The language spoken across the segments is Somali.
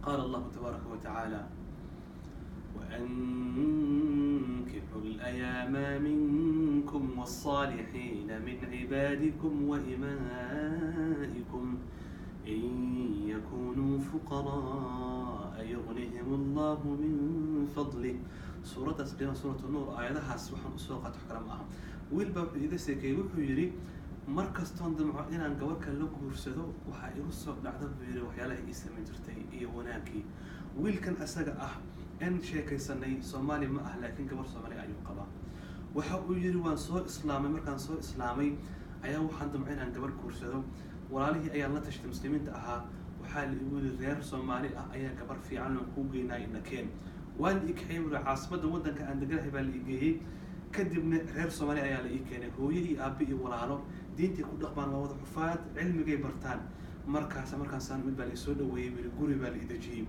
Qaala Allahu tabaaraka wa tacaala: وأنكحوا الأيام منكم والصالحين من عبادكم وإمائكم إن يكونوا فقراء يغنهم الله من فضله. Suuraddaas qiima, Suurat Nuur, aayadahaas waxaan usoo qaato wax kale ma aha. Wiil baa wuxuu iga sheekeeyey, wuxuu yidhi: mar kastoon damco inaan gabar kale la guursado, waxaa igu soo dhacda, buu yidhi, waxyaalaha ii samayn jirtay iyo wanaagii. Wiilkan asaga ah en sheekaysanay Soomaali ma ah, laakiin gabar Soomaali ayuu qabaa. Waxa uu yidhi: waan soo islaamay. Markaan soo islaamay ayaa waxaan damcay inaan gabar guursado. Walaalihii ayaan la tashtay Muslimiinta ahaa. Waxaa la igu yidhi: reer Soomaali ah ayaa gabar fiican oo kuu geynaa, ina keen. Waa la ii kaxeeyey, buri, caasimadda waddanka aan deganahay baa la ii geeyey. Kadibna reer Soomaali ayaa la ii keenay, hooyo iyo aabe iyo walaalo. Diintay ku dhaqmaan, waa wada xufaad, cilmigay bartaan. Markaas markaasaan mid baa la isoo dhaweeyey, buri, guri baa la ii dejiyey.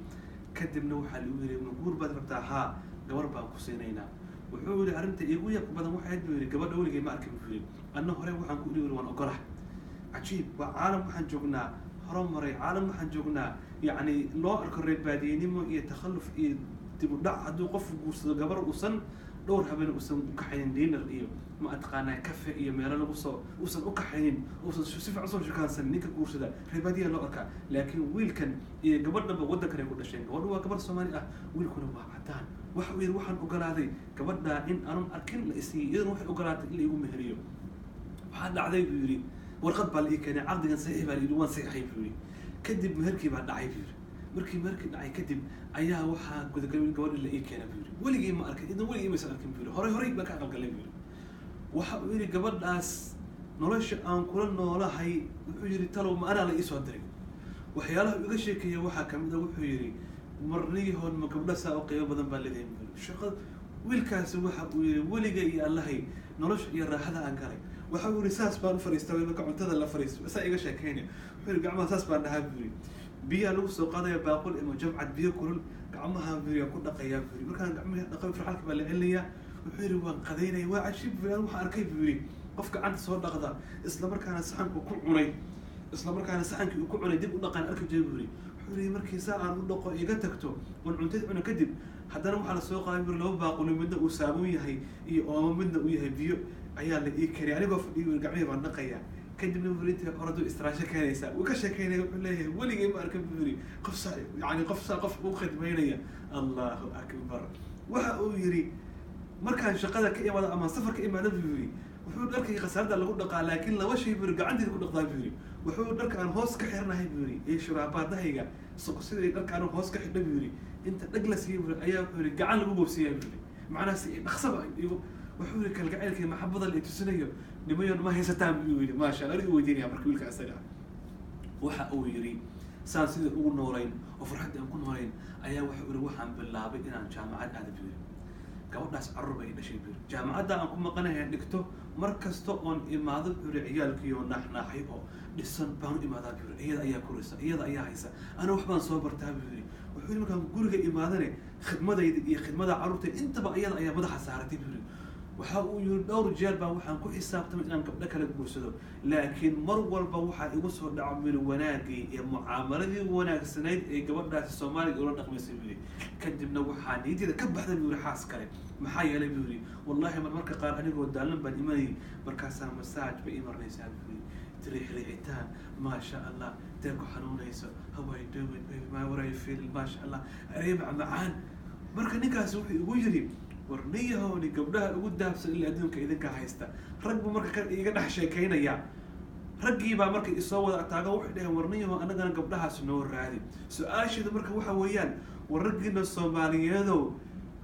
Kadibna waxaa lagu yidhi: ma guur baad rabtaa? Haa, gabar baan ku siinaynaa. Wuxuu yidhi: arrinta iigu yaabka badan waxay ahayd, buu yidhi, gabadha weligay ma arkin, buu yidhi, anna hore waxaan ku idhi waan ogolah. Cajiib! Waa caalam waxaan joognaa horumaray, caalam waxaan joognaa yacni loo arko reer baadiyenimo iyo takhalluf iyo dib u dhac hadduu qofku guursado gabar uusan dhowr habeen uusan u kaxaynin dinner iyo, ma ataqaanaa, cafe iyo meelo lagu soo uusan u kaxaynin, uusan si fiican usoo shukaansan. Ninka guursada reer baadiya loo arkaa. Laakiin wiilkan iyo gabadhanba waddankan ay ku dhasheen. Gabadhu waa gabar Soomaali ah, wiilkuna waa cadaan. Waxa uu yidhi: waxaan ogolaaday gabadha in aanan arkin la isiiyey, iyaduna waxay ogolaatay in la igu meheriyo. Waxaa dhacday, buu yidhi, warqad baa la ii keenay, caqdigan saxiix baa la yidhi. Waan saxiixay, buu yidhi. Kadib meherkii baa dhacay, buu yidhi. Markii meherkii dhacay kadib ayaa waxaa gudagalay gabadhi la ii keenay, buu yidhi. Weligii ma arkin, idan weligii maysan arkin, buu yidhi. Horay horay baan ka aqalgalay, buu yidhi. Waxa uu yidhi: gabadhaas nolosha aan kula noolahay, wuxuu yidhi, talow ma anaa la ii soo diray? Waxyaalaha uu iga sheekeeyay waxaa kamid a, wuxuu yidhi: marniyahoon ma gabdho saa u qiimo badan baa leedahay, buu yidhi. Shaqada wiilkaasi, waxa uu yidhi, weliga iyo Allahay nolosha iyo raaxada aan galay. Waxa uu yidhi: saas baan u fadhiistaa marka cuntada la fadhiisto, saa iga sheekeynaya. Wuxuu yidhi: gacmaha saas baan dhahaa, buu yidhi. Biyaa lagu soo qaadaya, baaqul ama jamcad biyo kulul, gacmaha, buu yidhi, ku dhaqayaa, buu yidhi. Markaan gacmihii dhaqay, farxalka baa la celinayaa. Wuxuu yidhi: waan qadaynaya. Waa cajiib, buu yidhi. Waxaan arkay, buu yidhi, qof gacanta soo dhaqda, isla markaana saxanku ku cunay, isla markaana saxankii uu ku cunay dib u dhaqaan arki jiray, buu yidhi. Wuxuu yidhi: markii saa aan u dhaqo iga tagto oon cuntadii cuno kadib, haddana waxaa lasoo qaaday, buu yidhi, laba baaquli, midna uu saabuun yahay iyo oomo, midna uu yahay biyo, ayaa la ii kariya. Anigoo fadhiyo, buu yidhi, gacmihii baan dhaqayaa. Kadibna, buu yidhi, intay oradu istiraasho keenaysaa. Wuu ka sheekeynaya. Wuxuu leeyahay: weligay ma arkan, buu yidhi, qof saa, yani qof saa qof u khidmaynaya. Allahu akbar! Waxa uu yidhi: markaan shaqada ka imaado ama safar ka imaado, buu yidhi, wuxuu dharkay khasaarada lagu dhaqaa, laakiin laba shay, buu yidhi, gacanteeda ku dhaqdaa, buu yidhi. Wuxuu dharka aan hoos ka xirnahay, buu yidhi, iyo shuraabaadahayga sidii dharka aan hoos ka xidha, buu yidhi, inta dhag la siiyey, buu yidhi, ayaa, wuxuu yidhi, gacan lagu boobsiiyaa, buu yidhi. Macnaha si dhaqsaba igu, wuxuu yidhi, kalgacaylkii maxabada la tusinayo nimayon ma haysataan, buu yidhi. Maasha Allah, anigu weydiinaya. Marka wiilka isaga ah waxa uu yidhi: saan sidii ugu noolayn oo farxaddii aan ku noolayn ayaa, wuxuu yidhi, waxaan bilaabay inaan jaamacad aada, buu yidhi. Gabadhaas carruur bay dhashay, buu yidhi. Jaamacadda aan ku maqanahay dhigto, mar kasta oon imaado, buu yidhi, ciyaalkiioo naaxnaaxay oo dhisan baan u imaadaa, buu yidhi. Iyada ayaa koraysa, iyada ayaa haysa, ana wax baan soo bartaa, buu yidhi. Wuxuu yidhi: markaan guriga imaadane, khidmadayda iyo khidmada carruurta intaba iyada ayaa madaxa saaratay, buu yidhi. Waxa uu yidhi: dhowr jeer baa waxaan ku xisaabtamay inaan gabdho kala guursado, laakiin mar walba waxaa igu soo dhaca, buu yidhi, wanaagii iyo mucaamaladii wanaagsanayd ee gabadhaasi Soomaaliga ula dhaqmaysay, buu yidhi. Kadibna waxaa niyaddeeda ka baxday, buu yidhi, xaas kale. Maxaa yeelay, buu yidhi, wallahi mar marka qaar anigoo daalan baan imanayay, markaasaa massage bay ii marinaysaa, buu yidhi, riixriixitaan, maasha Allah, dee ku xanuunayso, "How are you doing, baby? My, what are you feeling?" Maasha Allah, erey macmacaan. Marka ninkaasi wuxuu igu yidhi: war niyahowni gabdhaha ugu dahabsan ilaa adduunka idinka haysta. Rag buu marka ka iga dhex sheekaynayaa. Raggii baa marka isoo wada taago, waxay dhaheen: war niyahow, annagana gabdhahaas noo raadi. Su-aasheedu marka waxa weeyaan: war raggiina Soomaaliyeedow,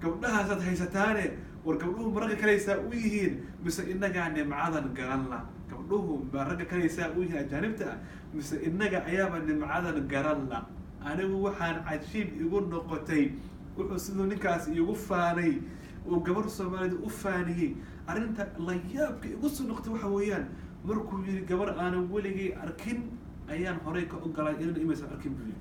gabdhahaasaad haysataane, war gabdhuhu ma ragga kalaysaa u yihiin mise innagaa nimcadan garan la? Gabdhuhu ma ragga kalaysaa u yihiin ajaanibta ah mise innaga ayaaba nimcadan garan la? Anigu waxaan cajiib igu noqotay wuxuu siduu ninkaas iigu faanay, uu gabar Soomaalida u faaniyey. Arrinta la yaabka igu soo noqotay waxa weeyaan markuu yidhi: gabar aanan weligay arkin ayaan horay ka ogolay, inana imaysan arkin, buu yidhi.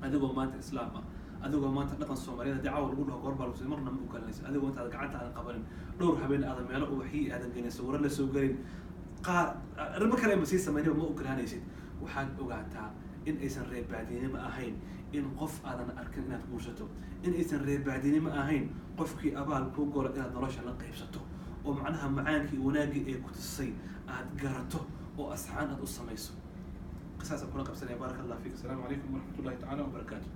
Adigoo maanta Islaam ah, adigoo maanta dhaqan Soomaaliyeed, haddii caawa lagu dhaho goor baa lagu, marna ma ogolanaysa. Adigoo intaad gacanta aadan qabanin, dhowr habeen aadan meelo ubaxyi aadan gelin, sawiro la soo gelin, qaar arrimo kale ma sii sameynaba, ma ogolaanaysid. Waxaad ogaataa In aysan reerbaadinimo ahayn in qof aadan arkin inaad guursato, in aysan reerbaadinimo ahayn qofkii abaal kuu golo inaad nolosha la qaybsato, oo macnaha macaankii iyo wanaaggii ee ku tusay aad garato oo asxaan aad u samayso. Qisaasaan kula qabsanaya. Baaraka Allah fiik. Asalaamu calaykum waraxmat ullahi tacaala wabarakaatu.